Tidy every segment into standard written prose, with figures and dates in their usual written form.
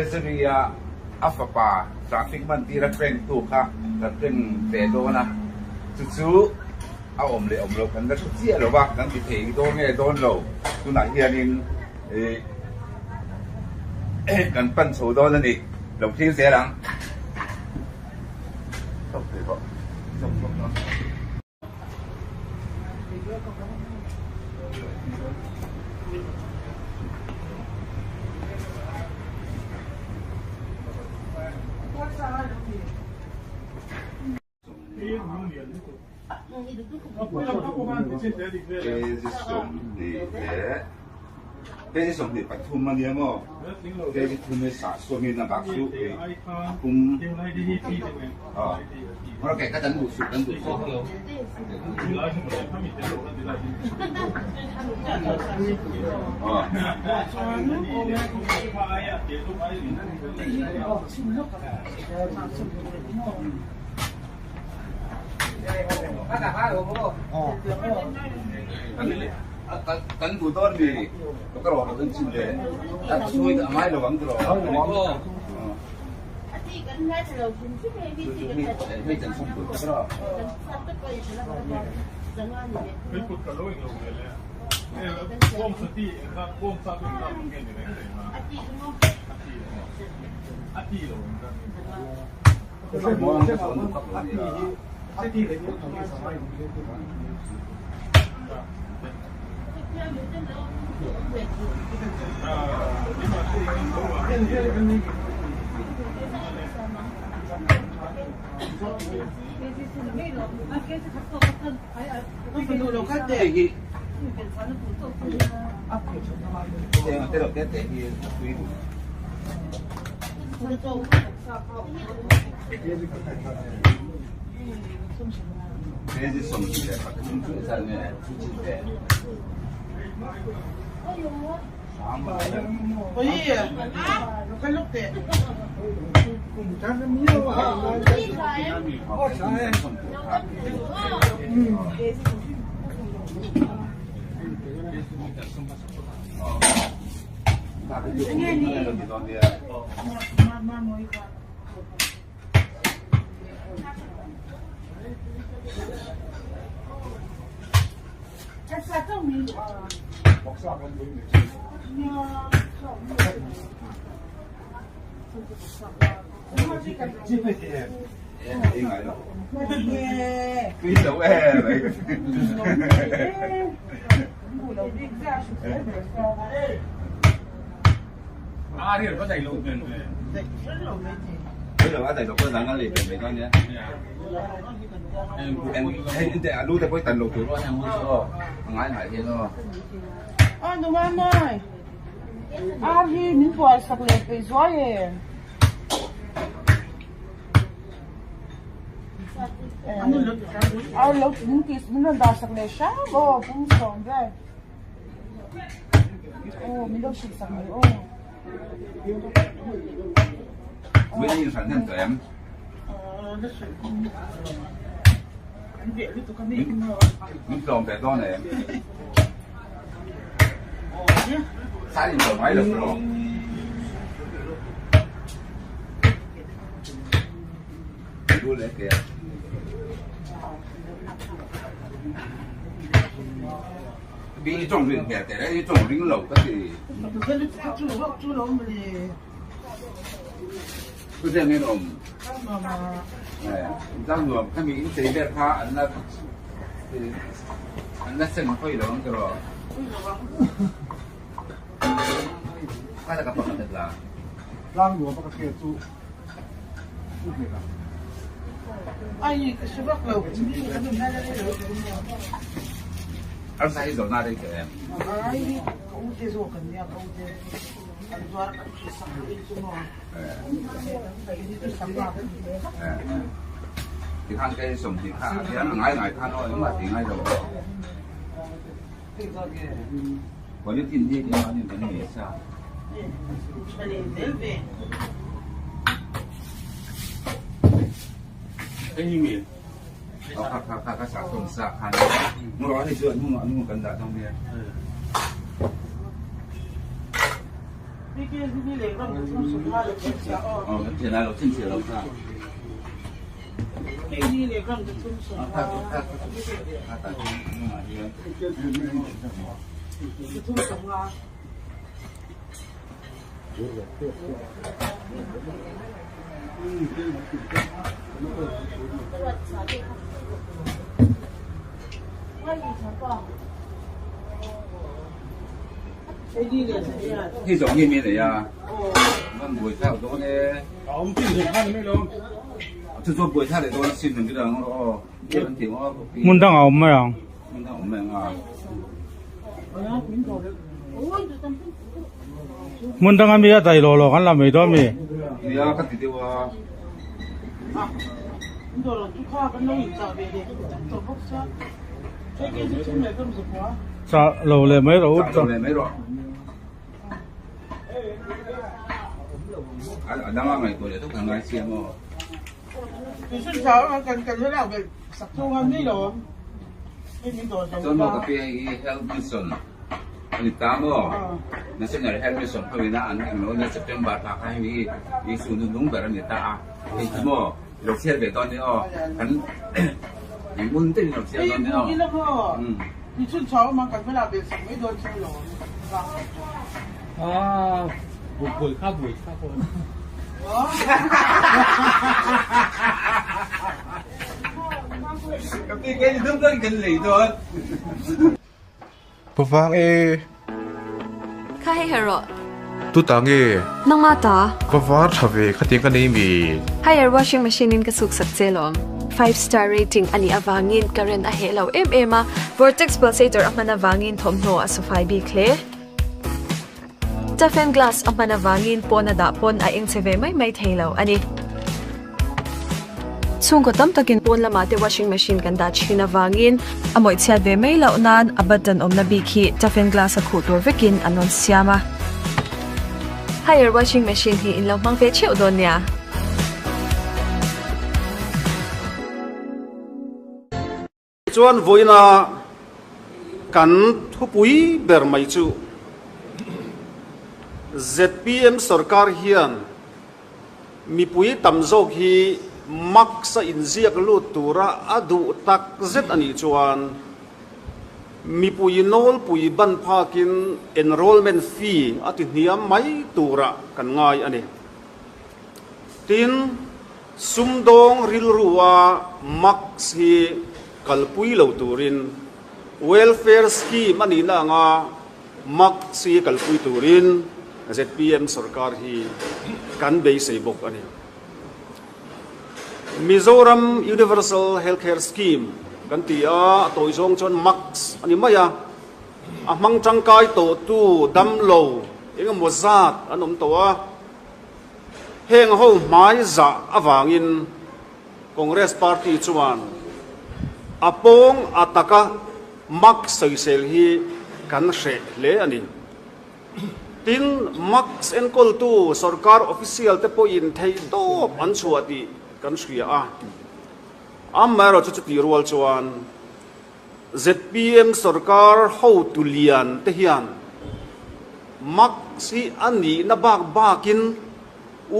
Treasury a a fapa traffic man tira prank tu kha kan prank ve dawn a, chu chu a awm leh awm lo kan la hre chiah lo va, kan ti thei dawn nge dawn lo tunah hianin ih kan pan chho dawn a ni, lo thlir zel ang. Kg 20 leh kg 23 a nia maw kg thum hi sah suamin a bak chu a pum Kan duh dawn mi ka rawh lo chin le a chhui a ngai lo ang tiraw. A numa mai ar hi min buai sak leh peih zuai e. Ar lo min tih min rawn dah sak leh hram aw pum sawm vel aw min lo hrilh sak mai aw. Min tlawm ve dawn em? Sai in tlawm ngai lo bro. Lu leh ke. Bi trong rin hmel teh i trong ring lo ka ti. Chu chen in awm. Tlang nuam khami in chei vel kha an la an la sen khawi lo ang tiraw. Kha la ka pakhat la. Tlang nuam a ka hriat chu u hmet a. Ai ka hre vak lo. Arsa hi zawhna rei tawh em? Ai ka u te zawk an nia ka u te. Tikhan kei 20 kha a hian a ngai ngai khan aw engmah tih ngai lo aw. Polythene hi engmah nin kan nei sa. Aw kha kha kha ka sah sawm sa khan. Muraw hei chu a hnungah a hnungah kan dah dawn nia. Hei zawng hi mi nei a, van buai thlak dawn e. Chu chuan buai thlak leh dawn asin ang chu ang aw. Hmun dang a awm mai ang. Hmun dang a awm mai ang a. Hmun dang ami a dai lo lo kan la mai dawn mi. Nia ka ti deuh a. Chah lo leh mai rawh u. Chah lo leh mai rawh. A dang a ngaihtuah leh tawp kan ngai chiang aw. Chuan maw ka pi hei hi health mission a ni ta maw? National Health Mission ho ina an ang lo nia September thla kha hei hi Isu nu nung ber a ni ta a, hei chu maw i lo chhiar ve dawn nia aw, kan ngun te in lo chhiar dawn nia aw. Pavang e. Kha hei her rawh. Tu ta nge? Nangma ta. Ka var tha ve khatiang ka nei mi. Haier washing machine in ka suk sak che lawm. Five star rating a nih avangin current a heh lo em em a, vortex pulsator a hman avangin thawmhnaw a sufai bik hle. Toughen glass a hman avangin pawn a dah pawn a eng che ve mai mai thei lo a ni. Chhungkaw tam takin pawn lamah te washing machine kan dah thin avangin a mawih chhiat ve mai loh nan a button awmna bik hi toughen glass a khuh tur vekin an rawn siam a. Haier washing machine hi in lo hmang ve theuh dawn nia. Chuan vawiina kan thupui ber mai chu zpm sorkar hian mipui tam zawk hi max a inziak lut tura a duh tak zet a nih chuan mipui nawlpui ban phakin enrollment fee a ti hniam mai turah kan ngai a ni. Tin, Sumdawng rilrua Max hi kalpui lo turin Welfare Scheme a nihna anga Max hi kalpui turin zpm sorkar hi kan beisei bawk a ni. Mizoram Universal Healthcare Scheme kan ti a, a tawi zawng chuan Max a ni mai a, a hmang tangkai tawhtu damlo engemaw zat an awm tawh a. Heng ho hmai zah avangin Congress party chuan a pawng a taka mak sawisel hi kan hreh hle a ni. Tin, maks enkawltu sorkar official te pawhin theihtawp an chhuah tih kan hria a. Amaherawhchu chutih rual chuan Zpm sorkar hotu lian te hian Max hi a nihna bak bakin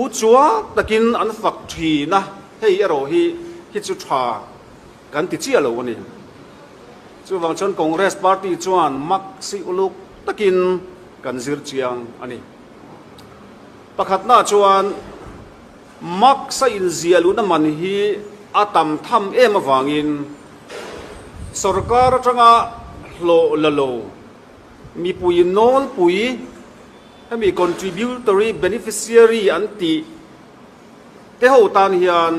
u chua takin an fak thin a, hei erawh hi hi chu tha kan ti chiah lo a ni. Chuvang chuan Congress party chuan Max hi uluk takin kan zir chiang a ni. Pakhatna chuan Max a inziah luhna man hi a tam tham em avangin Sorkar atanga hlawh la lo mipui nawlpui hemi contributory beneficiary an tih te ho tan hian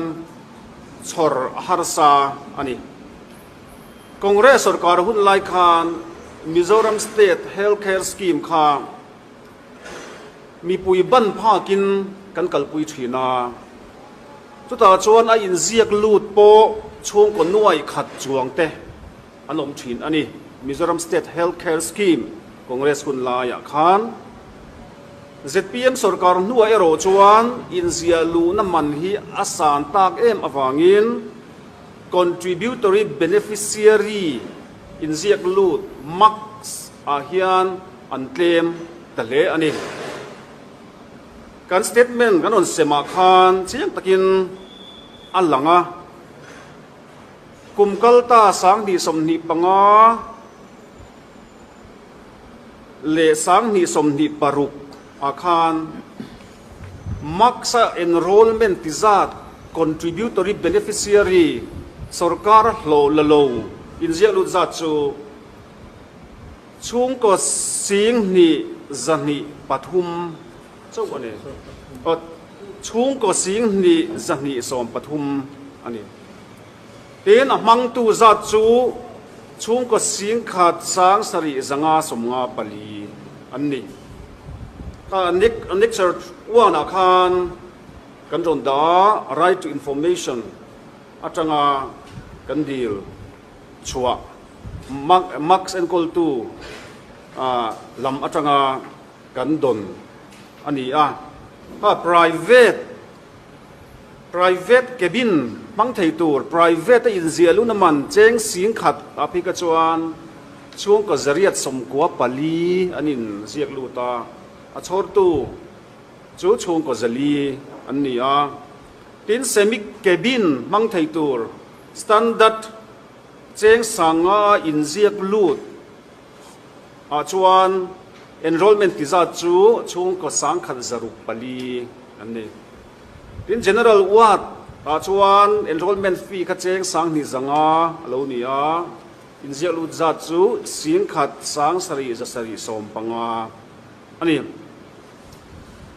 chhawr a harsa a ni. Congress sorkar hun lai khan Mizoram State Health Care Scheme kha mipui ban phakin kan kalpui thin a. Chutah chuan a inziak lut pawh chhungkaw nuai khat chuang te an awm thin a ni. Mizoram State Health Care Scheme Congress hun laiah khan zpm sorkar hnuah erawh chuan inziah luhna man hi a san tak em avangin Contributory Beneficiary inziak lut max ah hian an tlem ta hle a ni. Kan statement kan rawn semah khan chiang takin a lang a, kum kalta 2025 leh 2026 ah khan Max-a enrollment ti zat contributory beneficiary sorkar hlawh la lo inziak lut zat chu Chhungkaw 2203 chauh a ni. Aw, chhungkaw 2213 a ni. Tin, a hmangtu zat chu chhungkaw 1754 an ni. Kha Annexure one-ah khan kan rawn dah a, Right to Information atanga kan dil chhuah. Max enkawltu lam atanga kan dawn a ni a. Kha private private cabin hmang thei tur private a inziah luna man cheng 10,000 ah phei kha chuan chhungkaw 194 an inziak lut a, a chhawrtu chu chhungkaw 400 an ni a. Tin, semi cabin hmang thei tur standard Cheng sanga inziak lut ah chuan enrollment ti zat chu chhungkaw 1604 an ni. Tin, General Ward ah chuan enrollment fee kha cheng 2500 a lo ni a, inziak lut zat chu 1775 a ni.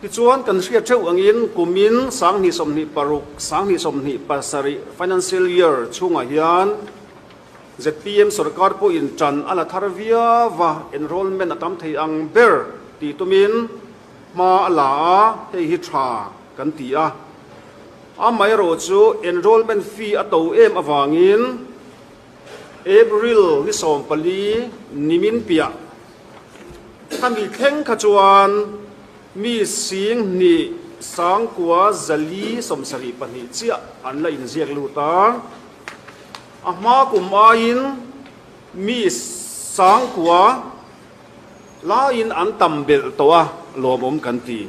Tichuan, kan hriat theuh angin kumin 2026, 2027 financial year chhungah hian zpm sorkar pawhin tan a la thar viau a, enrollment a tam thei ang ber tih tumin hma a la a, hei hi tha kan ti a. Amaherawh chu enrollment fee a to em avangin April ni 14 nimin piah Khami thleng kha chuan mi 29,472 chiah an la inziak lut a, a hma kum aiin mi 9,000 laiin an tam belh tawh a, lawmawm kan ti.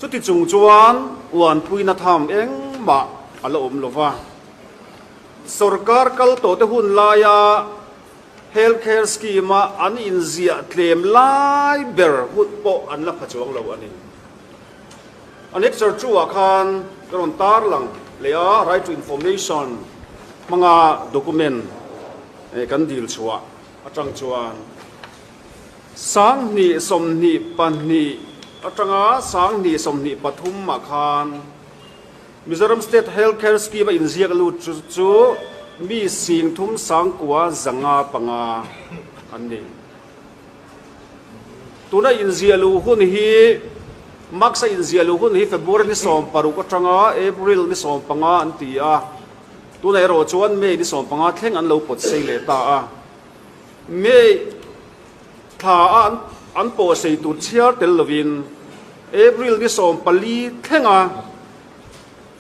Chuti chung chuan uanpuina tham engmah a la awm lo va, sorkar kal tawhte hun laia Health Care Scheme-a an inziah tlem lai ber hun pawh an la pha chuang lo a ni. Annexure two-ah khan ka rawn tarlang leh a, Right to Information hmanga document kan dil chhuah atang chuan 2022 atanga 2023 ah khan Mizoram State Health Care Scheme a inziak lut chu mi 3905 an ni. Tuna inziah luh hun hi Max a inziah luh hun hi February ni 16 atanga April ni 15 an ti a, tunah erawh chuan May ni 15 thleng an lo pawt sei leh ta a. May thla a an pawh sei tur chhiar tel lovin April ni 14 thlenga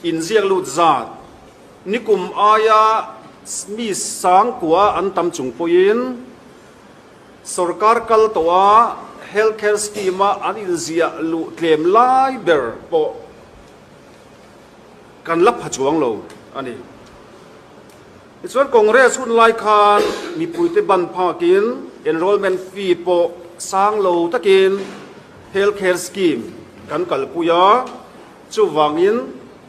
inziak lut zat nikum aia mi 9,000 an tam chung pawhin sorkar kal tawha health care scheme-a an inziah luh tlem lai ber pawh kan la pha chuang lo a ni. Tichuan Congress hun lai khan mipuite ban phakin enrollment fee pawh sang lo takin health care scheme kan kalpui a, chuvangin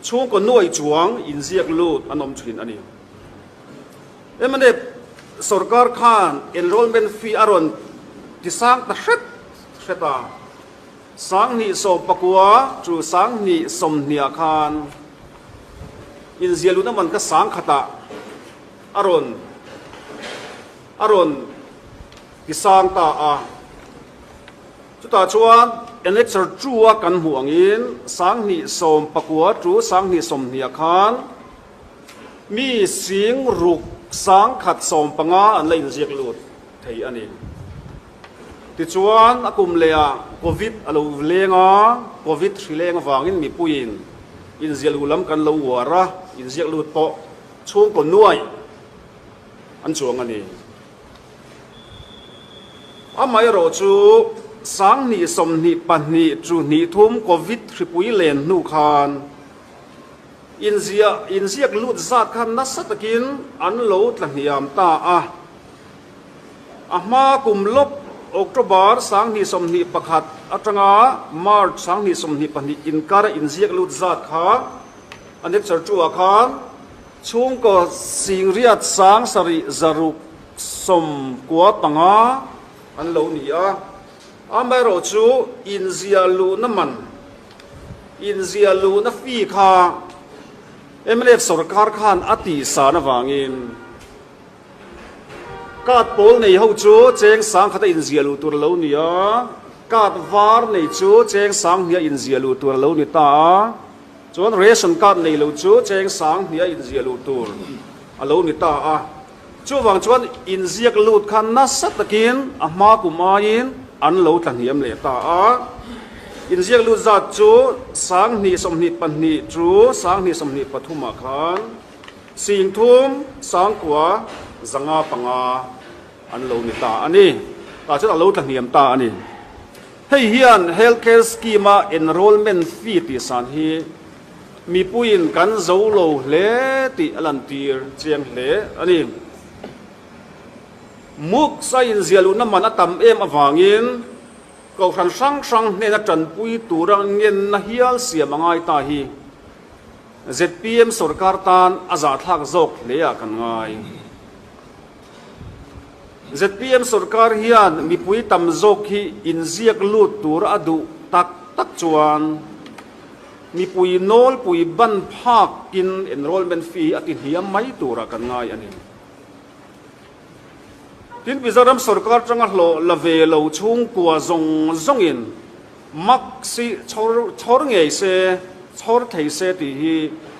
chhungkaw nuai chuang inziak lut an awm thin a ni. Mnf sorkar khan enrollment fee a rawn ti sang ta hret hret a, 2019 chu 2020 ah khan inziah luhna man kha 10,000 ah a rawn a rawn ti sang ta a. Chutah chuan Annexure two a kan hmuh angin 2019 chu 2020 ah khan mi 6115 an la inziak lut thei a ni. Tichuan, a kum lehah Covid a lo leng a, Covid hri leng avangin mipuiin inziah luh lam kan lo uar a, inziak lut pawh chhungkaw nuai an chuang a ni. Amaherawhchu. 22 chu hnih thum Covid hripui len hnu khan inziah inziak lut zat kha nasa takin an lo tla hniam ta a. A hma kum lawk October 2021 atanga March 2022 inkara inziak lut zat kha a lecture tu ah khan chhungkaw singriat sang sarih zaruk 95 an lo ni a. Amaherawh chu inziah luhna man, inziah luhna fee kha mnf sorkar khan a tihsan avangin card pawl nei ho chu cheng sangkhata inziah luh tur a lo ni a, card var nei chu cheng sanghnih a inziah luh tur a lo ni ta a. Chuan ration card nei lo chu cheng sanghnih a inziah luh tur a lo ni ta a. Chuvang chuan inziak lut kha nasa takin a hma kum aiin an lo tla hniam leh ta a. Inziak lut zat chu 2022 chu 2023 ah khan 30 955 an lo ni ta a ni. Tah chuan a lo tla hniam ta a ni. Hei hian Health Care Scheme-a enrollment fee tih san hi Mipuiin kan zo lo hle tih a lantir chiang hle a ni. Muk a inziah luhna man a tam em avangin Kohhran hrang hrang hnena tanpui tura ngenna hial siam a ngai ta hi zpm sorkar tan a zahthlak zawk hle ah kan ngai. Zpm sorkar hian mipui tam zawk hi inziak lut tura a duh tak tak chuan Mipui nawlpui ban phakin enrollment fee a ti hniam mai turah kan ngai a ni. Tin, Mizoram sorkar tanga hlawh la ve lo chhungkua zawng zawngin mak si chhawr chhawr ngei se, chhawr thei se tih hi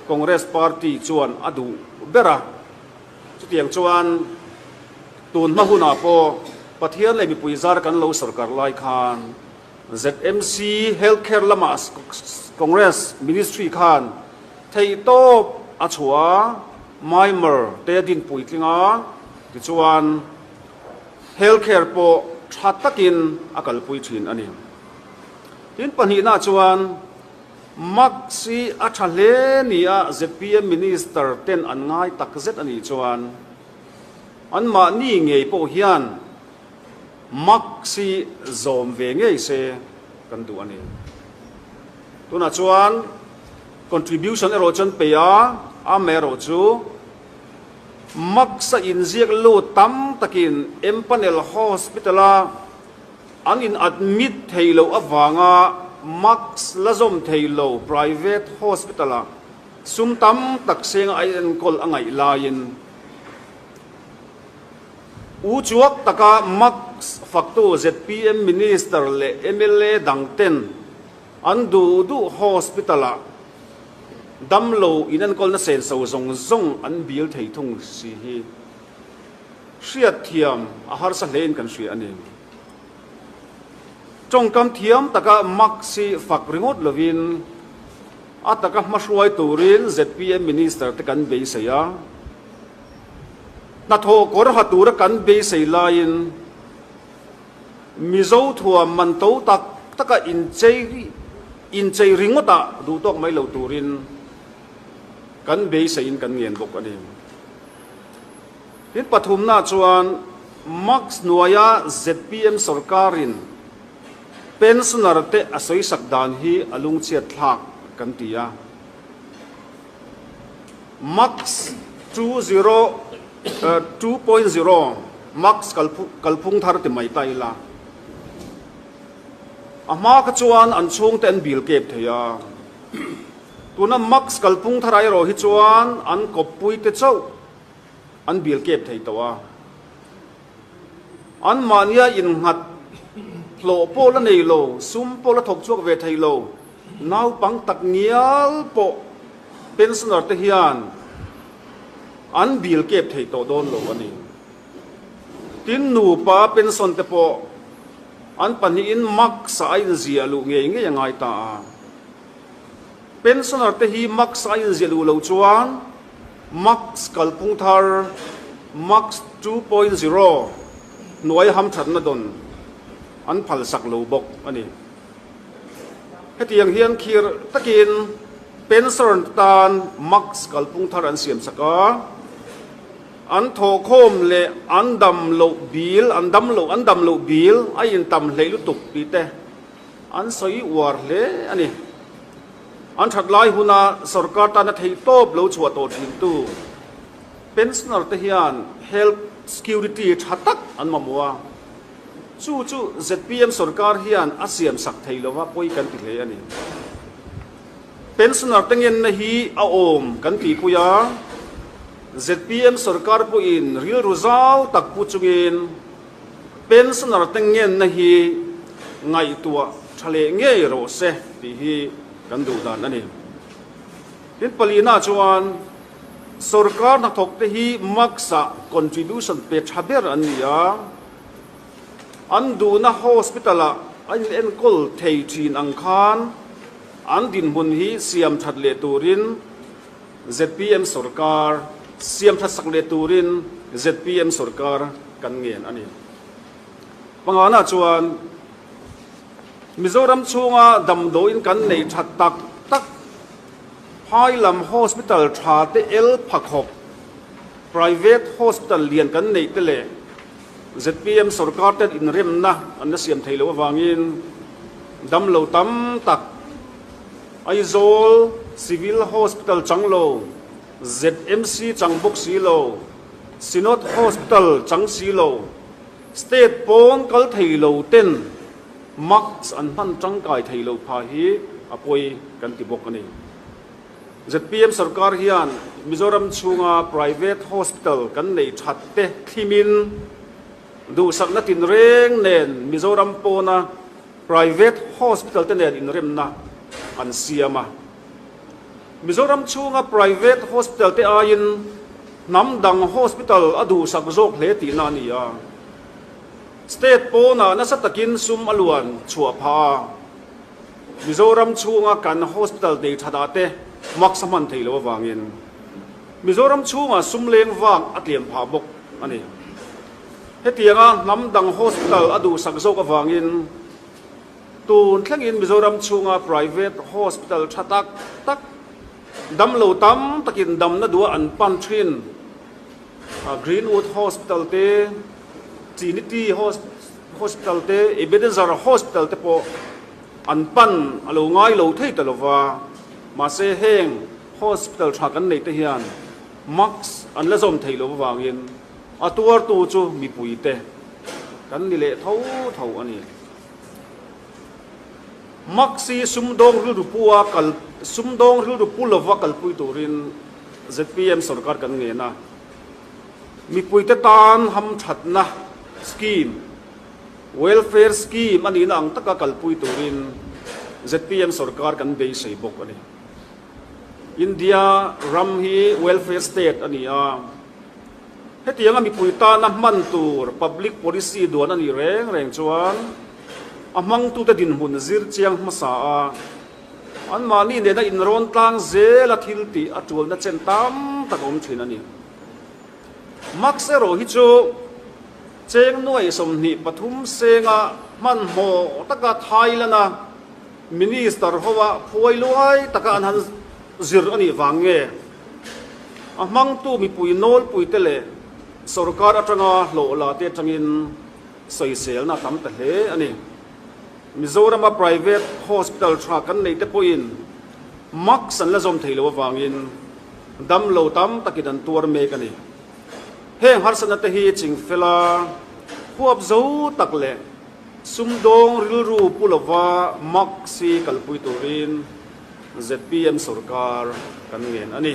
Congress party chuan a duh ber a. Chutiang chuan tun hma hunah pawh Pathian leh mipui zar kan lo sorkar lai khan ZMC Health Care lama Congress Ministry khan theihtawp a chhuah a, Myanmar te a dinpui tling a, tichuan Health Care pawh tha takin a kalpui thin a ni. Tin pahnihna chuan Max hi a tha hle nia zpm Minister ten an ngai takzet a nih chuan anmahni ngei pawh hian Max hi zawm ve ngei se kan duh a ni. Tunah chuan contribution erawh chuan pe a, amaherawh chu Max a inziak lut tam takin Empanel Hospital-a an in admit thei loh avanga Max la zawm thei lo private hospital-a sum tam tak senga a enkawl a ngaih laiin U chuak taka Max faktu zpm Minister leh mla dang ten an duh duh hospital ah damlo inenkawlna senso zawng zawng an bil thei thung si hi hriatthiam a harsa hle in kan hria a ni. Tawngkam thiam taka Max hi fak ringawt lovin a taka hmahruai turin zpm Minister te kan beisei a. Hnathawh kawr ha tura kan beisei laiin Mizo thuam man to tak taka inchei inchei ringawtah duh tawk mai lo turin kan beiseiin kan ngen bawk a ni. Tin pathumna chuan Max hnuaia zpm sorkarin pensioner te a sawisak dan hi a lungchhiat thlak kan ti a. Max 2 zero 2.0 Max kalphung thar ti mai ta ila. A hma kha chuan an chhungte an bil kep thei a. Tuna Max kalphung thar erawh hi chuan an kawppui te chauh an bil kep thei tawh a. An mahnia innghat hlawh pawh la nei lo, sum pawh la thawk chhuak ve thei lo, naupang tak ngial pawh pensioner te hian an bil kep thei tawh dawn lo a ni. Tin, nupa pension te pawh an pahnihin max ah a inziah luh ngei ngei a ngai ta a. Pensioner te hi max a inziah luh loh chuan Max kalphung thar, Max 2.0, hnuai hamthatna dawn. an phalsak lo bawk a ni. Hetiang hian khir takin pensioner tan max kalphung thar an siamsak a, an thawhkhawm leh an dam loh bil, an dam loh an dam loh bil a intam hleih lutuk tih te an sawi uar hle a ni. An that lai huna sorkar tana theihtawp lo chhuah tawh thintu pensioner te hian health security tha tak an mamawh a. Chu chu zpm sorkar hian a siam sak thei lova pawi kan ti hle a ni. Pensioner te ngenna hi a awm kan tihpui a, zpm sorkar pawhin rilru zau tak pu chungin pensioner te ngenna hi ngaihtuah tha leh ngei rawh se tih hi kan duh dan a ni. Tin, palina chuan sorkar hnathawk te hi max-ah contribution pe tha ber an ni a. An duhna hospital-ah an inenkawl thei thin ang khan an dinhmun hi siam that leh turin zpm sorkar siam that sak leh turin zpm sorkar kan ngen a ni. Pangana chuan Mizoram chhunga damdawiin kan nei that tak tak phai lam hospital tha te el pha khawp Private hospital lian kan neih te leh zpm sorkar ten inremna an la siam thei loh avangin damlo tam tak Aizawl Civil Hospital chang lo, ZMC chang bawk si lo, Synod Hospital chang si lo, State pawn kal thei lo ten mask an hman tangkai thei lo pha hi a pawi kan ti bawk a ni. Zpm sorkar hian Mizoram chhunga private hospital kan nei that te thlimin duhsakna tinreng nen Mizoram pawna private hospital te nen inremna an siam a. Mizoram chhunga private hospital te aiin hnam dang hospital a duhsak zawk hle tihna a ni a. State pawnah nasa takin sum a luan chhuah phah a. Mizoram chhunga kan hospital nei that ah te mask a hman theih loh avangin Mizoram chhunga sum leng vak a tliam phah bawk a ni. Hetianga hnam dang hospital a duhsak zawk avangin tun thlengin Mizoram chhunga private hospital tha tak tak damlo tam takin damna duha an pan thin Greenwood Hospital te, Trinity Hospital te, Ebenezer Hospital te pawh an pan a lo ngai lo thei ta lo va, mahse heng hospital tha kan neih te hian mask an la zawm thei lo avangin a tuartu chu mipui te kan ni leh tho tho a ni. Mask hi sumdawng rilru pu a kal sumdawng rilru pu lova kalpui turin zpm sorkar kan ngen a. Mipuite tan hamthatna scheme, welfare scheme a nihna ang taka kalpui turin zpm sorkar kan beisei bawk a ni. India ram hi welfare state a ni a, hetianga mipui tana hman tur public policy duan a nih reng reng chuan a hmangtute dinhmun zir chiang hmasa a, anmahni nena inrawn tlang zela thil tih a tulna chen tam tak a awm thin a ni. Max erawh hi chu cheng nuai 23 senga hmanhmawh taka Thailand-a Minister hoa phuai luai taka an han zir a nih vang nge a hmangtu mipui nawlpuite leh sorkar atanga hlawh la te atangin sawiselna a tam ta hle a ni. Mizorama private hospital tha kan neih te pawhin mask an la zawm thei lo avangin damlo tam takin an tuar mek a ni. Heng harsatna te hi chingfela huap zo tak leh sumdawng rilru pu lova mask hi kalpui turin zpm sorkar kan ngen a ni.